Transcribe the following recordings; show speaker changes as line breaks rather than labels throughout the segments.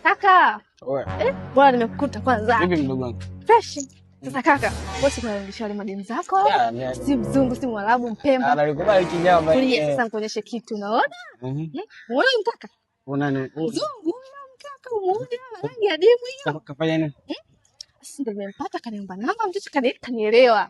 Kaka,
Oya.
Bwana nimekukuta kwanza.
Vipi mdogo wangu?
Fresh. Sasa kaka, wewe si kunarudisha wale madeni zako?
Yeah.
Si mzungu, si Mwarabu, Mpemba.
Analikubali kinyama.
Kulia
eh.
sasa nikuonyeshe kitu, unaona? Unaona mkaka?
Una nini?
Mzungu, unaona mkaka umoja, rangi ya dimu hiyo.
Kafanya nini?
Sasa ndio nimempata, kaniomba namba, mtoto kanielewa.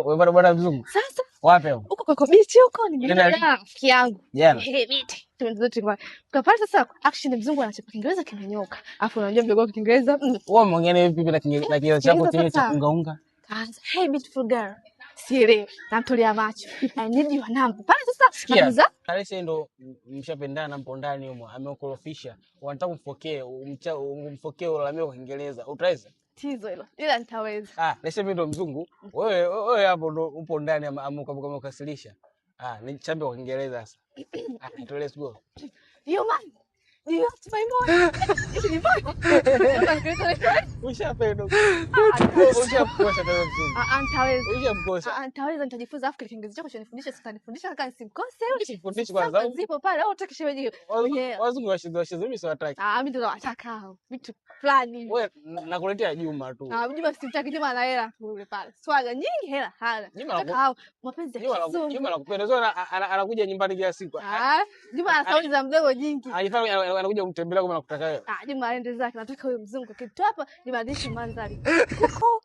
Umepata bwana mzungu?
Sasa
Wapi hapo?
huko kwa bichi huko nimeenda
Tena-
na rafiki yangu.
Jana.
Eh, miti. Tumezote kwa. Kwa pale sasa action mzungu anachapa Kiingereza kimenyoka. Alafu unajua mdogo wake Kiingereza.
Wewe umeongea vipi na Kiingereza chako
Kiingereza
chenye cha
sasa.
kungaunga?
Kaanza, "Hey beautiful girl." Sielewi. Namtolea macho. "I need your number." Pale sasa
Sikia.
namuza
Kalese ndo mshapendana mpo ndani humo, ameokorofisha. Wanataka umfokee, umfokee ulalamike kwa Kiingereza. Utaweza?
Tizo hilo. Ila nitaweza.
Ah, lese mimi ndo mzungu. Wewe hapo ndo upo ndani amekukasirisha. Ah, ni chambe kwa Kiingereza sasa. Ah, tu let's go.
Yo man. Do you have my money? Hivi ni mbona?
Ushapenda. Ushamkosha tena mzungu.
Ah, ah, nitaweza.
Ushamkosha.
Ah, ah, nitaweza, nitajifunza, afu kile Kiingereza chako chanifundisha, sitanifundisha kaka nisimkose yule.
Usifundishi kwanza.
Sasa zipo pale au utaki shemeji mwenyewe.
Wazungu washizi washizi, mimi siwataki.
Ah, mimi ndo nawataka hao. Vitu fulani.
Wewe nakuletea Juma tu.
Ah, Juma simtaki, Juma ana hela tu yule pale. Swaga nyingi, hela hana.
Juma
Nataka hao mapenzi ya
Juma
kizungu.
Juma anakupenda. Sio anakuja nyumbani kila siku.
Ah, Juma ana sauti za mdogo nyingi.
Anajifanya anakuja kumtembelea kama anakutaka wewe.
Ah, Juma aende zake, nataka huyo mzungu. Kitu hapa nibadilishe mandhari. Huko